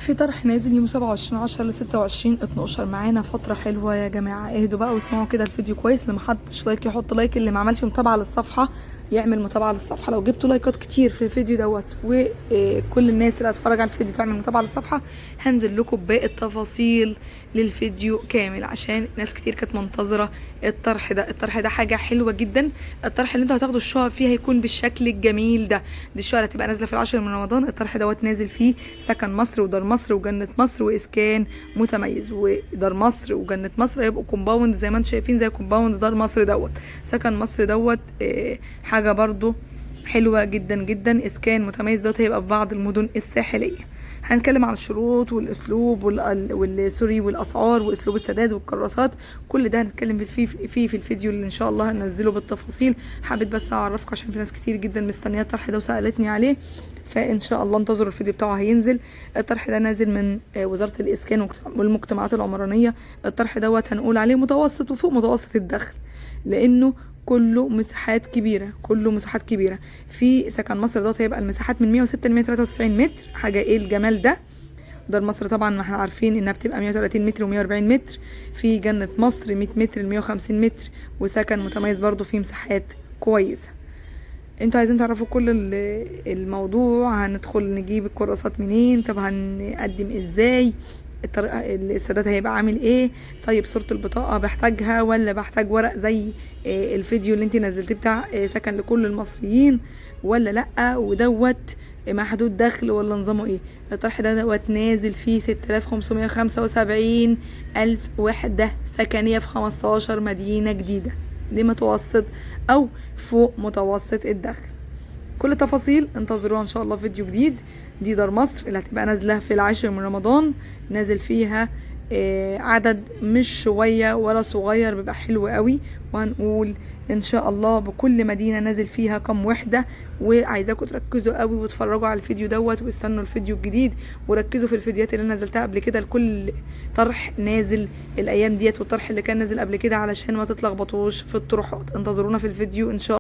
في طرح نازل يوم 27/10 ل 26/12. معانا فترة حلوة يا جماعة، اهدوا بقى واسمعوا كده الفيديو كويس. اللي ما حطش like يحط like، اللي ما عملش متابعة للصفحة يعمل متابعة للصفحة. لو جبتوا لايكات كتير في الفيديو دوت وكل الناس اللي هتتفرج على الفيديو تعمل متابعة للصفحة، هنزل لكم باقي التفاصيل للفيديو كامل، عشان ناس كتير كانت منتظرة الطرح ده. الطرح ده حاجة حلوة جدا. الطرح اللي انتوا هتاخدوا الشقق فيه هيكون بالشكل الجميل ده. دي الشقق اللي هتبقى نازلة في العاشر من رمضان. الطرح دوت نازل فيه سكن مصر ودار مصر وجنة مصر واسكان متميز. ودار مصر وجنة مصر هيبقوا compound زي ما انتم شايفين، زي compound دار مصر دوت. سكن مصر دوت حاجة برضو حلوة جدا جدا. اسكان متميز دوت هيبقى في بعض المدن الساحلية. هنتكلم عن الشروط والاسلوب والسوري والاسعار واسلوب السداد والكراسات، كل ده هنتكلم فيه في الفيديو اللي ان شاء الله هنزله بالتفاصيل. حبيت بس اعرفكم عشان في ناس كتير جدا مستنيه الطرح ده وسالتني عليه، فان شاء الله انتظروا الفيديو بتاعه هينزل. الطرح ده نازل من وزارة الاسكان والمجتمعات العمرانية. الطرح دوت هنقول عليه متوسط وفوق متوسط الدخل، لانه كله مساحات كبيرة، كله مساحات كبيرة. في سكن مصر دوت هيبقى المساحات من 106 ل 193 متر. حاجة ايه الجمال ده. دار مصر طبعا ما احنا عارفين انها بتبقى 130 متر و140 متر. في جنة مصر 100 متر ل 150 متر. وسكن متميز برضو فيه مساحات كويسة. انتوا عايزين تعرفوا كل الموضوع، هندخل نجيب الكراسات منين، طب هنقدم ازاي، الطريقة السداد هيبقى عامل ايه، طيب صورة البطاقة بحتاجها ولا بحتاج ورق زي الفيديو اللي انت نزلتيه بتاع سكن لكل المصريين ولا لأ، ودوت محدود دخل ولا نظامه ايه. الطرح ده دوت نازل فيه 6575 ألف وحدة سكنية في 15 مدينة جديدة، دي متوسط أو فوق متوسط الدخل. كل التفاصيل انتظروها ان شاء الله في فيديو جديد. دي دار مصر اللي هتبقى نازله في العاشر من رمضان، نازل فيها عدد مش شوية ولا صغير، بيبقى حلو قوي. وهنقول ان شاء الله بكل مدينة نازل فيها كم وحده. وعايزاكم تركزوا قوي وتتفرجوا على الفيديو دوت واستنوا الفيديو الجديد، وركزوا في الفيديوهات اللي انا نزلتها قبل كده لكل طرح نازل الايام ديت والطرح اللي كان نازل قبل كده، علشان ما تتلخبطوش في الطروحات. انتظرونا في الفيديو ان شاء